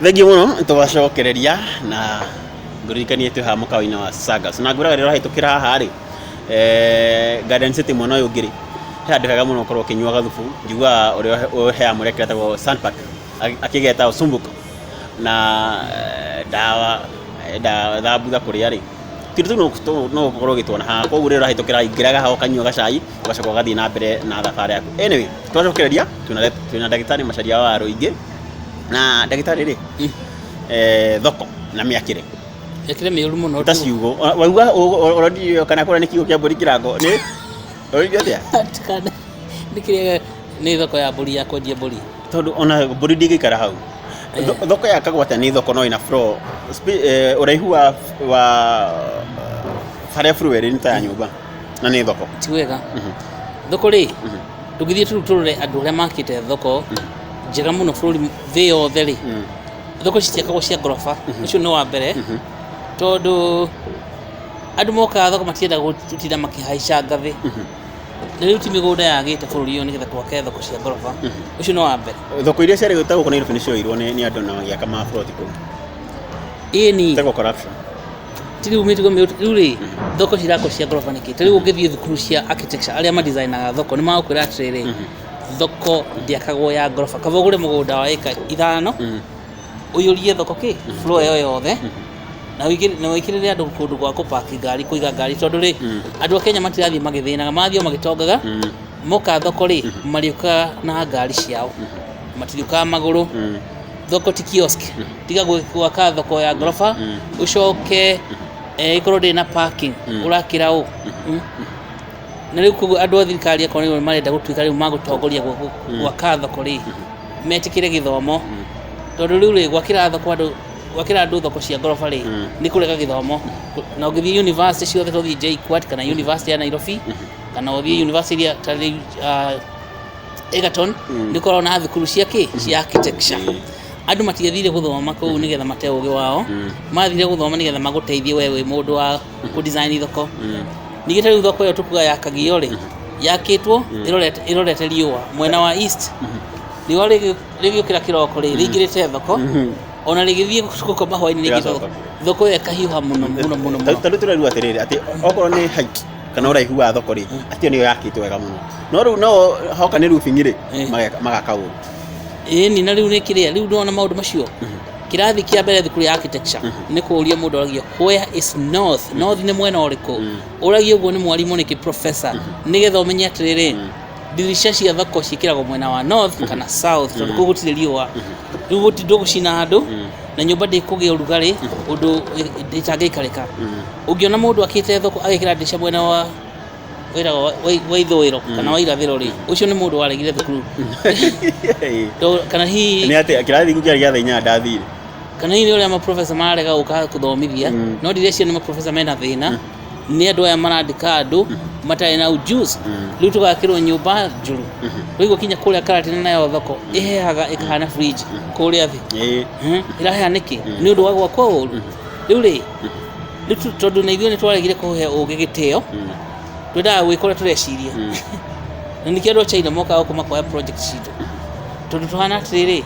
Thengiũ mũno twacokereria na ngũririkanie twĩ haha mũkawa-inĩ wa Sagas na ngwĩraga rĩrĩa ũrahĩtũkĩra haha rĩ, Garden City mwena ũyũ ũngĩ rĩ, he handũ hega mũno ũkorwo ũkĩnyua gathubu. Njiguaga ũrĩa ũheaga mũrĩa etagwo Sunpark akĩgeta Usumbuko na ndawa thambutha kũrĩa rĩ, tũindo tũu no ũkorwo ũgĩtuona haha. Koguo rĩrĩa ũrahĩtũkĩra ingĩraga haha ũkanyua gacai ũgacoka ũgathiĩ na mbere na thabarĩ yaku. Anyway, twacokereria twĩna ndagĩtarĩ Macharia wa Rũingĩ. Na ndagĩtarĩ rĩ, thoko na mĩakĩre. Mĩakĩre mĩũru mũno. Ta ciugũ. Wauga ũronirio kana kũrĩa nĩ kiugũ kĩa mbũri kĩrango. Nĩ ũronirio atĩa? Nĩ kĩrĩa nĩ thoko ya mbũri ya kwendia mbũri. Tondũ ona mbũri ndingĩikara hau. Thoko yakagwo atĩa nĩ thoko no ĩna floor. Ũraihu wa harĩa floor ĩrĩ nĩ ta ya nyũmba na nĩ thoko. Ti wega. Thoko rĩ, ndũngĩthiĩ tũrĩu tũrore andũ arĩa makĩte thoko njega mũno bũrũri thĩ yothe rĩ, thoko citiakagwo cia ngoroba, ũcio nĩ wa mbere, tondũ andũ mokaga thoko matiendaga gũtinda makĩhaica ngathĩ. Na rĩu ti mĩgũnda yagĩte bũrũri ũyũ nĩgetha twake thoko cia ngoroba, ũcio nĩ wa mbere. Thoko iria ciarĩ ta gũkũ Nairobi nĩ cioirwo nĩ andũ na magĩaka maburoti kũu. Ĩni. Ĩtagwo corruption. Ti rĩu mĩtugo mĩũru, rĩu rĩ, thoko cirakwo cia ngoroba nĩkĩ? Ta rĩu ũngĩthiĩ thukuru cia architecture arĩa madesignaga thoko nĩ magũkwĩra atĩrĩrĩ, thoko ndĩakagwo ya ngoroba, kaba ũgũre mũgũnda wa ĩka 5, ũiyũrie thoko kĩ, floor ĩyo yothe, na wĩkĩrĩre andũ kũndũ gwa kũpaki ngari, kũiga ngari, tondũ rĩ, andũ a Kenya matirathiĩ magĩthĩnaga, marathiĩ o magĩtongaga, moka thoko rĩ, marĩũkaga na ngari ciao, matiriũkaga magũrũ. Thoko ti kiosk, tiga gwaka thoko ya ngoroba, ũcoke ĩkorwo ndĩrĩ na parking, ũrakĩra ũ? Na rĩu koguo andũ a thirikari akorwo nĩo marenda gũtuĩka rĩu magũtongoria gwaka thoko rĩ, metĩkĩre gĩthomo, tondũ rĩu rĩ, gwakĩra thoko andũ, gwakĩra andũ thoko cia ngoroba rĩ, nĩ kũrega gĩthomo. Na ũngĩthiĩ university ciothe ta ũthiĩ JKUAT kana university ya Nairobi, kana ũthiĩ university iria ta rĩu Egerton, nĩ ũkoragwo na thukuru cia kĩ? Cia architecture. Andũ matiathire gũthoma kũu nĩgetha mate ũgĩ wao, mathire gũthoma nĩgetha magũteithie we wĩ mũndũ wa kũ design thoko. Ningĩ ta rĩu thoko ĩyo tũkuga ya Kagio rĩ, yakĩtwo ĩrorete riũa mwena wa east. Riũa rĩgĩũkĩra kĩroko rĩ, rĩingĩrĩte thoko, ona rĩgĩthiĩ gũkoma hwainĩ rĩingĩrĩte thoko. Thoko ĩyo ĩkahiũha mũno mũno mũno mũno. Ta rĩu tũrerwo atĩrĩrĩ, atĩ okorwo nĩ height kana ũraihu wa thoko rĩ, atĩ ĩyo nĩyo yakĩtwo wega mũno. No rĩu no hoka nĩ roofing rĩ, magaka ũru. Ĩni na rĩu nĩ kĩrĩa, rĩu ndona maũndũ macio. Kĩrathi kĩa mbere thukuru ya architecture nĩ kũũria mũndũ oragia where is north? North nĩ mwena ũrĩkũ? Ũragio ũguo nĩ mwarimũ nĩkĩ professor? Nĩgetha ũmenye atĩrĩrĩ, ndirica cia thoko ciĩkĩragwo mwena wa north kana south tondũ kũu gũtirĩ riũa. Rĩu gũtirĩ ndũgũcina andũ na nyũmba ndĩkũgĩa ũrugarĩ ũndũ ĩtangĩikarĩka. Ũngĩona mũndũ akĩte thoko agĩkĩra ndirica mwena wa wĩragwo wa ithũĩro kana wa irathĩro rĩ, ũcio nĩ mũndũ waregire thukuru. Kana hihi nĩ atĩ kĩrathi kĩu kĩarĩ gĩa thaa 8 ndathire. Kana hihi nĩ ũrĩa maprofesa mararega gũka kũthomithia, no ndireciria nĩ maprofesa mena thĩna, nĩ andũ aya marandĩka andũ matarĩ na ujuzi. Rĩu tũgakĩrwo nyũmba njũru. Ũraigua kinya kũrĩa Karatina nayo thoko ĩhehaga ĩkahana fridge kũrĩa thĩ. Ĩraheha nĩkĩ? Nĩ ũndũ wa gwakwo ũru. Rĩu rĩ, tondũ na ithuĩ nĩ twaregire kũhe ũgĩ gĩtĩo, twendaga gwĩka ũrĩa tũreciria. Na nĩkĩo andũ a China mokaga gũkũ makoya project citũ. Tondũ tũhana atĩrĩrĩ,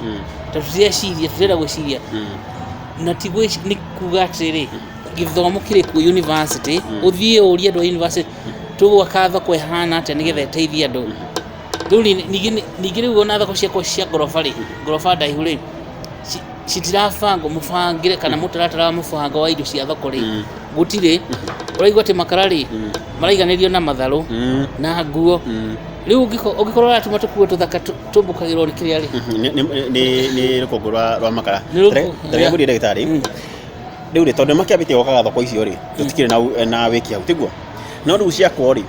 tondũ tũtireciria, tũtirenda gwĩciria. Na ti nĩ kuga atĩrĩrĩ, gĩthomo kĩrĩ kuo university, ũthiĩ ũrie andũ a university, tũgwaka thoko ĩhana atĩa nĩgetha ĩteithie andũ. Rĩu ningĩ rĩu ona thoko ciakwa cia ngoroba rĩ, ngoroba ndaihu rĩ, citirabangwo mũbangĩre kana mũtaratara wa mũbango wa indo cia thoko rĩ, gũtirĩ. Ũraigua atĩ makara rĩ, maraiganĩrio na matharũ na nguo. Rĩu ũngĩkorwo ũratuma tũkuo tũthaka tũmbũkagĩrwo nĩ kĩrĩa rĩ? Nĩ rũkũngũ rwa makara. Nĩ rũkũngũ, Ta reke ngũrie ndagĩtarĩ, rĩu rĩ, tondũ makĩambĩtie gwakaga thoko icio rĩ, tũtikĩrĩ na wĩki hau, tiguo? No rĩu ciakwo rĩ,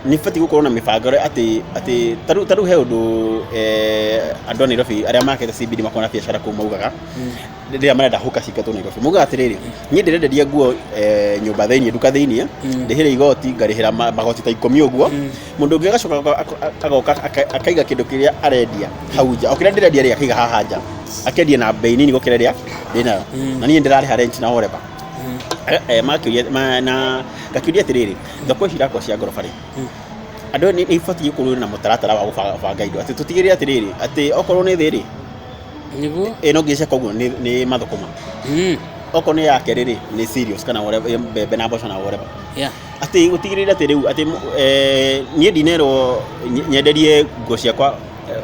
nĩ ibatiĩ gũkorwo na mĩbango atĩ ta rĩu he ũndũ andũ a Nairobi arĩa makĩte CBD makoragwo na biacara kũu maugaga, rĩrĩa marenda hũka cingatwo Nairobi, maugaga atĩrĩrĩ, niĩ ndĩrenderia nguo nyũmba thĩiniĩ, nduka thĩiniĩ, ndĩhĩre igoti, ngarĩhĩra magoti ta 10 ũguo, mũndũ ũngĩ agacoka agoka akaiga kĩndũ kĩrĩa arendia hau nja, o kĩrĩa ndĩrendia rĩ, akaiga haha nja, akendia na bei nini gũkĩra ĩrĩa ndĩnayo, na niĩ ndĩrarĩha rent na whatever. Makĩũria, na ngakĩũria atĩrĩrĩ, thoko ici irakwo cia ngoroba rĩ, andũ nĩ ibatiĩ gũkorwo na mũtaratara wa gũbanga indo, atĩ tũtigĩrĩre atĩrĩrĩ, atĩ okorwo nĩ thĩ rĩ, Nĩguo. Ĩ no nginya ciakwa ũguo nĩ mathũkũma. Okorwo nĩ ya kerĩ rĩ, nĩ cereals kana whatever, mbembe na mboco na whatever. Atĩ gũtigĩrĩra atĩ rĩu atĩ niĩ ndinerwo nyenderie nguo ciakwa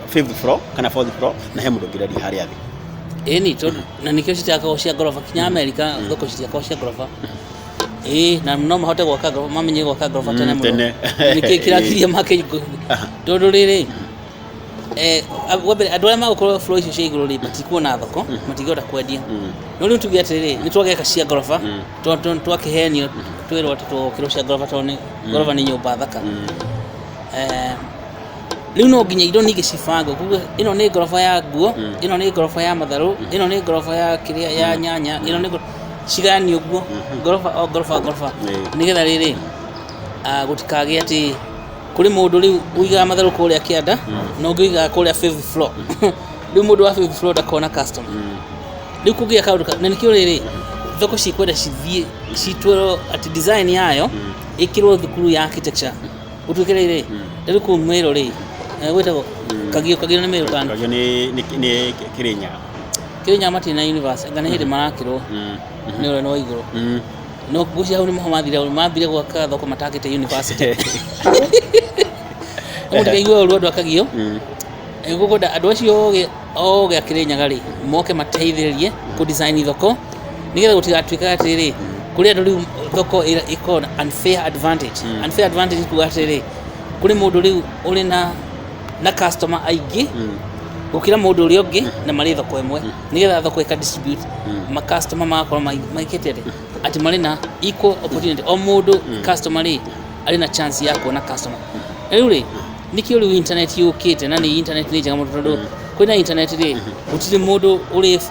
fifth floor kana fourth floor, na he mũndũ ũngĩrendia harĩa thĩ. Ĩni, tondũ na nĩkĩo citiakagwo cia ngoroba. Kinya Amerika thoko citiakagwo cia ngoroba. Ĩĩ, na no mahote gwaka ngoroba, mamenye gwaka ngoroba tene mũno. Tene. Nĩkĩ kĩrakiria make? Tondũ rĩrĩ, wa mbere, andũ arĩa magũkorwo floor icio cia igũrũ rĩ, matikuona thoko, matingĩhota kwendia. No rĩu tuge atĩrĩrĩ, nĩ twageka cia ngoroba, twakĩhenio twĩrwo atĩ twokĩrwo cia ngoroba tondũ nĩ ngoroba nĩ nyũmba thaka. Rĩu no nginya indo ningĩ cibangwo kuga ĩno nĩ ngoroba ya nguo, ĩno nĩ ngoroba ya matharũ, ĩno nĩ ngoroba ya kĩrĩa, ya nyanya, ĩno nĩ cigayanio ũguo, ngoroba o ngoroba ngoroba, nĩgetha rĩrĩ, gũtikagĩe atĩ kũrĩ mũndũ rĩu ũigaga matharũ kũrĩa kĩanda na ũngĩ ũigaga kũrĩa fifth floor. Rĩu mũndũ wa fifth floor ndakona customer. Rĩu kũngĩgĩa kaũndũ na nĩkĩo rĩrĩ, thoko cikwenda cithiĩ citwarwo atĩ design yayo ĩkĩrwo thukuru ya architecture, gũtuĩke rĩrĩ, rĩu kũu Meru rĩ, gwĩtagwo Kagio. Kagio nĩ Meru kana? Kagio nĩ Kĩrĩnyaga. Kĩrĩnyaga matirĩ na university, anga nĩ hĩndĩ marakĩrwo nĩ ũrĩa wa igũrũ. No ngwĩciria hau nĩho mathire, mambire gwaka thoko matakĩte university. Mũtikaigue ũru andũ a Kagio. Ngũkwenda andũ acio ogĩ ogĩ a Kĩrĩnyaga rĩ, moke mateithĩrĩrie kũ design thoko, nĩgetha gũtigatuĩke atĩrĩrĩ, kũrĩ andũ rĩu thoko ĩkoragwo na unfair advantage. Unfair advantage kuga atĩrĩrĩ, kũrĩ mũndũ rĩu ũrĩ na customer aingĩ gũkĩra mũndũ ũrĩa ũngĩ na marĩ thoko ĩmwe, nĩgetha thoko ĩka distribute ma customer magakorwo maikĩte atĩ marĩ na equal opportunity, o mũndũ customer rĩ, arĩ na chance ya kuona customer. Na rĩu rĩ, nĩkĩo rĩu internet yũkĩte, na nĩ internet nĩ njega mũno, tondũ kwĩna internet rĩ, gũtirĩ mũndũ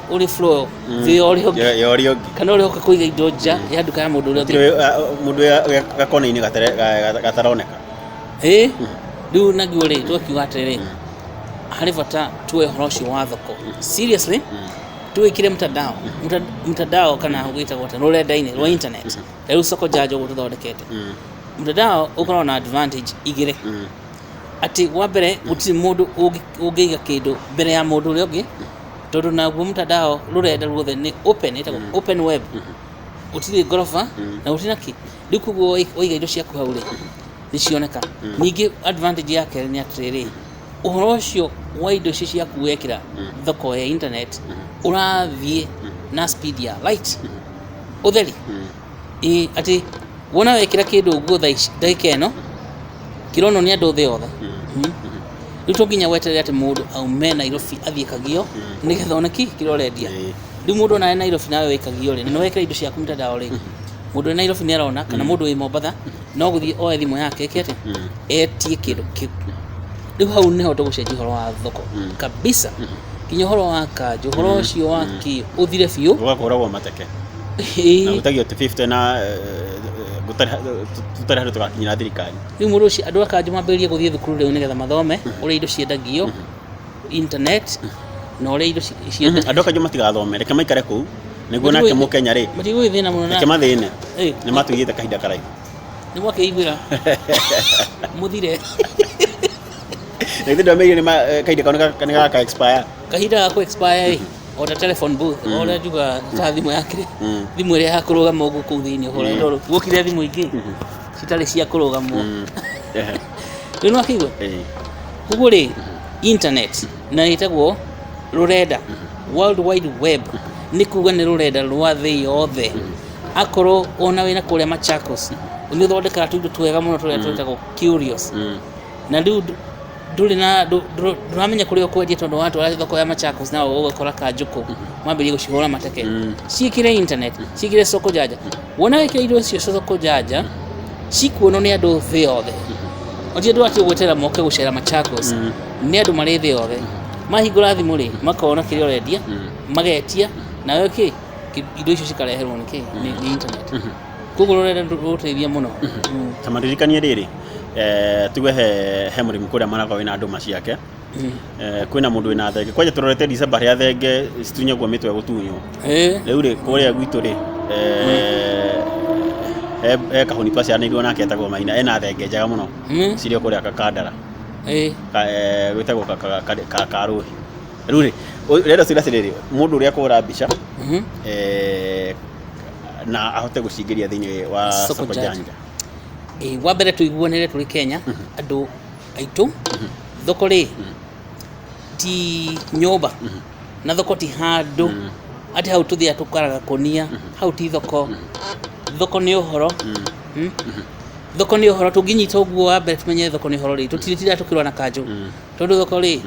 ũrĩ floor thĩ ya ũrĩa ũngĩ Ya ũrĩa ũngĩ. kana ũrĩa ũka kũiga indo nja ya nduka ya mũndũ ũrĩa ũngĩ. Gũtirĩ mũndũ wĩ gakona-inĩ gataroneka. Ĩ rĩu naguo rĩ, twakiuga atĩrĩrĩ, harĩ bata tuoe ũhoro ũcio wa thoko seriously, tuwĩkĩre mtandao, mtandao kana gwĩtagwo atĩa, rũrenda-inĩ rwa internet. Rĩu Soko Janja ũguo tũthondekete mtandao ũkoragwo na advantage igĩrĩ, atĩ wa mbere, gũtirĩ mũndũ ũngĩiga kĩndũ mbere ya mũndũ ũrĩa ũngĩ, tondũ naguo mtandao, rũrenda ruothe nĩ open, ĩtagwo open web, gũtirĩ ngoroba na gũtirĩ nakĩ. Rĩu koguo waiga indo ciaku hau rĩ, nĩ cioneka. Ningĩ advantage ya kerĩ nĩ atĩrĩrĩ, ũhoro ũcio wa indo icio ciaku wekĩra thoko ya internet ũrathiĩ na speed ya light, ũtheri. Ĩ atĩ wona wekĩra kĩndũ ũguo thaa ici, ndagĩka ĩno kĩronwo nĩ andũ thĩ yothe. Rĩu to nginya weterere atĩ mũndũ aume Nairobi athiĩ Kagio nĩgetha one kĩ kĩrĩa ũrendia. Rĩu mũndũ ona arĩ Nairobi nawe wĩ Kagio rĩ, na nĩ wekĩra indo ciaku mtandao rĩ, mũndũ wĩ Nairobi nĩ arona, kana mũndũ wĩ Mombatha no gũthiĩ oe thimũ yake ĩke atĩ etie kĩndũ kĩu. Rĩu hau nĩho tũgũcenjia ũhoro wa thoko kabisa, nginya ũhoro wa kanjũ, ũhoro ũcio wa kĩ ũthire biũ. Gũgakũragwo mateke na gũtagio 50 na tũtarĩ handũ tũgakinyĩra thirikari. Rĩu mũndũ ũcio, andũ a kanjũ mambĩrĩrie gũthiĩ thukuru rĩu nĩgetha mathome ũrĩa indo ciendagio internet na ũrĩa indo ciendagio. Andũ a kanjũ matigathome, reke maikare kũu nĩguo nake mũkenya rĩ, Matigũgĩthĩna mũno na reke mathĩne. Ĩ. Nĩ matũigĩte kahinda karaihu. Nĩ mwakĩiguĩra mũthire. Na githĩ ndwameire nĩ kahinda kau nĩ gaka expire? Kahinda ga kũ expire ĩ, o ta telephone booth, o ũrĩa njugaga, ta thimũ ya kĩrĩ, thimũ ĩrĩa ya kũrũgama ũguo kũu thĩinĩ ũhũra, tondũ guokire thimũ ingĩ citarĩ cia kũrũgamwo. Rĩu nĩ wakĩigua. Koguo rĩ, internet na ĩtagwo rũrenda, World Wide Web, nĩ kuga nĩ rũrenda rwa thĩ yothe. Akorwo ona wĩna kũrĩa Machakos, nĩ ũthondekaga tũindo twega mũno tũrĩa twĩtagwo curious, na rĩu ndũrĩ na ndũramenya kũrĩa ũkwendia, tondũ watwara thoko ya Machakos nawe ũgakora kanjũkũ mambĩrĩrie gũcihũra mateke. Ciĩkĩre internet, ciĩkĩre Soko Janja. Wona wekĩra indo icio Soko Janja, cikuonwo nĩ andũ thĩ yothe. Ti andũ atĩ ũgweterera moke gũcera Machakos, nĩ andũ marĩ thĩ yothe, mahingũra thimũ rĩ, makona kĩrĩa ũrendia, magetia, nawe kĩ indo icio cikareherwo nĩ kĩ, nĩ internet. Koguo rũrenda rũteithia mũno. Ta maririkanie rĩrĩ, tuge he mũrĩmi kũrĩa Maragwa wĩna ndũma ciake. Kwĩna mũndũ wĩna thenge kwanja, tũrorete December rĩa thenge citunyagwo mĩtwe gũtunywo. Rĩu rĩ, kũrĩa gwitũ rĩ, he kahũni twaciaranĩirwo nake etagwo Maina, ena thenge njega mũno cirĩ o kũrĩa Kandara. Gwĩtagwo Karũhi. Rĩu rĩ, ũrenda tũira atĩrĩrĩ, mũndũ ũrĩa akũhũra mbica na ahote gũcingĩria thĩinĩ wa Soko soko Janja. janja. Ĩĩ, wa mbere tũiguanĩre tũrĩ Kenya andũ aitũ, thoko rĩ ti nyũmba na thoko ti handũ atĩ hau tũthiaga tũkaraga kũnia, hau ti thoko. Thoko nĩ ũhoro. Thoko nĩ ũhoro, tũngĩnyita ũguo wa mbere tũmenye thoko nĩ ũhoro rĩ, tũtirĩtindaga tũkĩrũa na kanjũ, tondũ thoko rĩ,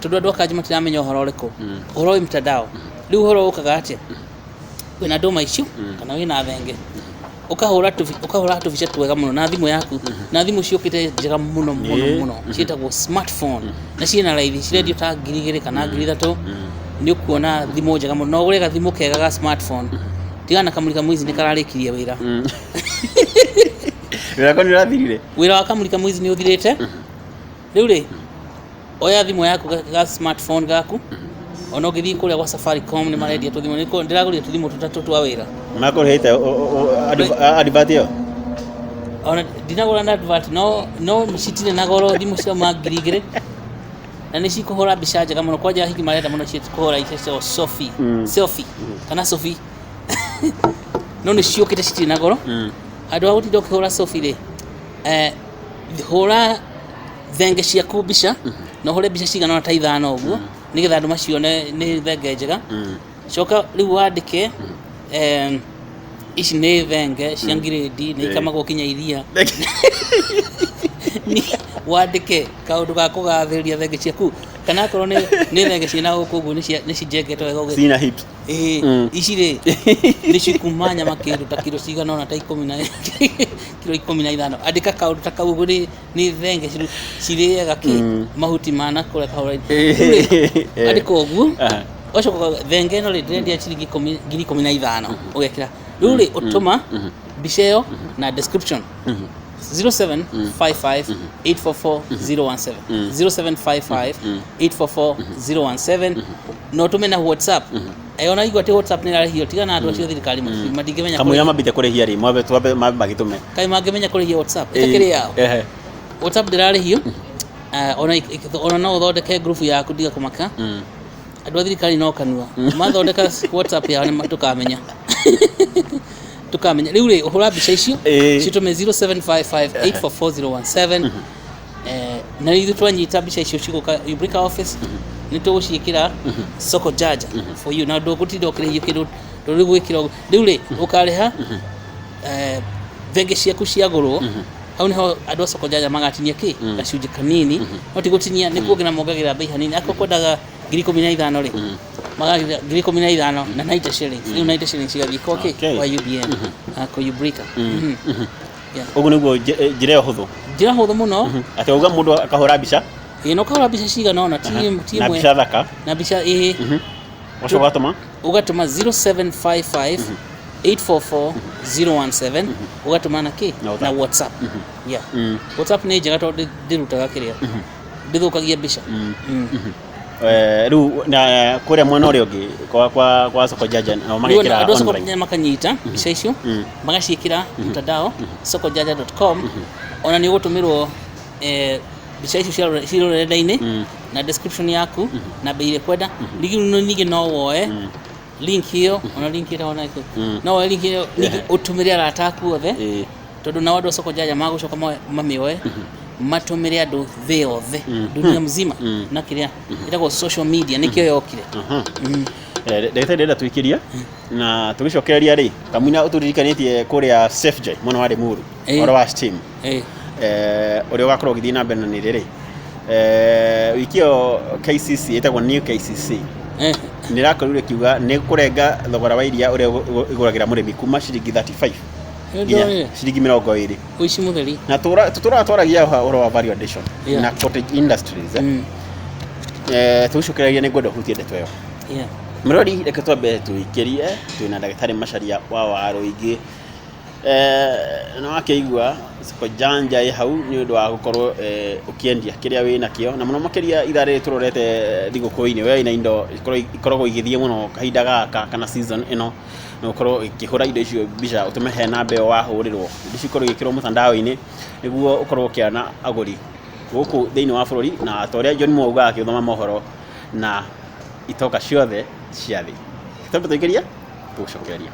tondũ andũ a kanjũ matiramenya ũhoro ũrĩkũ, ũhoro wĩ mtandao. Rĩu ũhoro ũkaga atĩa? Wĩna ndũma icio kana wĩna thenge, ũkahũra tũbica twega mũno na thimũ yaku, na thimũ ciũkĩte njega mũno mũno mũno, ciĩtagwo smartphone, na ciĩna raithi, cirendio ta 2000 kana 3000. Nĩ ũkuona thimũ njega mũno, no ũgũre gathimũ kega ga smartphone, tigana na kamũrika mwizi nĩ kararĩkirie wĩra. Wĩra ko nĩ ũrathirire? Wĩra wa kamũrika mwizi nĩ ũthirĩte. Rĩu rĩ, oya thimũ yaku ga smartphone gaku, ona ũngĩthiĩ kũrĩa gwa Safaricom nĩ marendia tũthimũ. Ndĩragũrire tũthimũ tũtatũ twa wĩra. Makũrĩhĩte advert ĩyo? Ona ndinagũra na advert, no citirĩ na goro, thimũ ciauma 2000 na nĩ cikũhũra mbica njega mũno. Kwanja hiki marenda mũno kũhũra icio ciĩtagwo selfie, selfie kana Sophie, no nĩ ciũkĩte citirĩ na goro. Handũ ha gũtinda ũkĩhũra selfie rĩ, hũra thenge ciaku mbica, na ũhũre mbica cigana ũna ta ithano ũguo, nĩgetha andũ macione nĩ thenge njega. Coka rĩu wandĩke, ici nĩ thenge cia ngirĩndi, nĩ ikamagwo kinya iria. Wandĩke kaũndũ ga kũgathĩrĩria thenge ciaku, kana akorwo nĩ thenge ciĩna gũkũ ũguo nĩ cinjengetwo wega ũguo. Cina hips. Ĩĩ, ici rĩ nĩ cikuma nyama kĩndũ ta kiro cigana ũna, ta ikũmi na kiro 15. Andĩka kaũndũ ta kau ũguo, nĩ thenge cirĩaga kĩ mahuti ma na kũrĩa kahũra. Andĩka ũguo. Ũgacoka thenge ĩno rĩ, ndĩrendia ciringi 15,000, ũgekĩra. Rĩu rĩ, ũtũma mbica ĩyo na description 0755 844 017, 0755 844 017, na ũtũme na WhatsApp. Ona igua atĩ WhatsApp nĩ ĩrarĩhio, tigana na andũ acio a thirikari, matingĩmenya. Kamũira mambĩte kũrĩhia rĩ, mwambe twambe mambe magĩtũme. Kaĩ mangĩmenya kũrĩhia WhatsApp ĩtakĩrĩ yao? WhatsApp ndĩrarĩhio. Ona no ũthondeke group yaku, ndiga kũmaka. Andũ a thirikari no kanua mathondeka WhatsApp yao, nĩ tũkamenya. Rĩu rĩ, ũhũra mbica icio, citũme 0755 844017, na ithuĩ twanyita mbica icio cigũka Ubrica office, nĩ tũgũciĩkĩra Soko Janja for you, na ndũgũtinda ũkĩrĩhio kĩndũ tondũ rĩu gwĩkĩra ũguo. Rĩu rĩ, ũkarĩha thenge ciaku ciagũrwo, hau niho andũ a Soko Janja magatinia kĩ gacunjĩ kanini, no ti gũtinia, nĩ kuongerera mongagĩrĩra bei hanini. Akorwo kwendaga 15,000 rĩ, magagĩra 15,000 na 90 shillings. Rĩu 90 shillings cigathiĩ kwa kĩ? Kwa UBM, kwa Ubrica. Yeah. Ũguo nĩguo njĩra ĩyo hũthũ. Njĩra hũthũ mũno. Atĩ uga mũndũ akahũra mbica. Ĩĩ, na ũkahũra mbica cigana ũna, ti ti na ĩmwe. Mbica thaka. Na mbica, ĩĩ. Ũgacoka ũgatũma. Ũgatũma 0755 844 017, ũgatũma na kĩ? Na WhatsApp. Na WhatsApp, yeah. WhatsApp nĩ njega tondũ ndĩrutaga kĩrĩa, ndĩthũkagia mbica. Rĩu na kũrĩa mwena ũrĩa ũngĩ kwa Soko Janja nao Rĩu magekĩra andũ a Soko online. Janja makanyita mbica icio, magaciĩkĩra mtandao sokojanja.com. Ona nĩ ũgũtũmĩrwo mbica icio ciĩ rũrenda-inĩ na description yaku na bei ĩrĩa ũkwenda. Ningĩ no woe link ĩyo, ona link ĩyo ona no woe link ĩyo ningĩ ũtũmĩre arata aku othe, tondũ nao andũ a Soko Janja magũcoka mamĩoe matũmĩre andũ thĩ yothe, dunia mzima, na kĩrĩa ĩtagwo social media nĩkĩo yokire. Ndagĩtarĩ, ndĩrenda tũikĩrie na tũgĩcokereria rĩ, kamũina ũtũririkanĩtie kũrĩa Safejoy mwena wa Limuru, ũhoro wa steam, ũrĩa ũgakorwo ũgĩthiĩ na mbere na nĩ rĩrĩ wiki ĩyo KCC, ĩtagwo New KCC, nĩ ĩrakorirwo ĩkiuga nĩ kũrenga thogora wa iria ũrĩa ĩgũragĩra mũrĩmi kuma ciringi 35 nginya Nĩndonire. ciringi 20. Ũici mũtheri. Na tũtũraga twaragia ũhoro wa value addition na cottage industries. Tũgĩcokereria nĩ ngwenda ũhutie ndeto ĩyo. Mũrori, reke twambe tũikĩrie, twĩna ndagĩtarĩ Macharia wa Waruingĩ. Na wakĩigua Soko Janja ĩ hau nĩ ũndũ wa gũkorwo ũkĩendia kĩrĩa wĩ nakĩo, na mũno makĩria ithaa rĩrĩ tũrorete thigũkũ-inĩ, we wĩna indo ikoragwo igĩthiĩ mũno kahinda gaka kana season ĩno, na ũkorwo ũkĩhũra indo icio mbica, ũtũme he namba ĩyo wahũrĩrwo, indo icio ikorwo igĩkĩrwo mũtandao-inĩ nĩguo ũkorwo ũkĩona agũri gũkũ thĩinĩ wa bũrũri, na ta ũrĩa John Mo augaga akĩthoma mohoro na Itonga ciothe cia thĩ. Twambe tũingĩria, tũgũcokereria.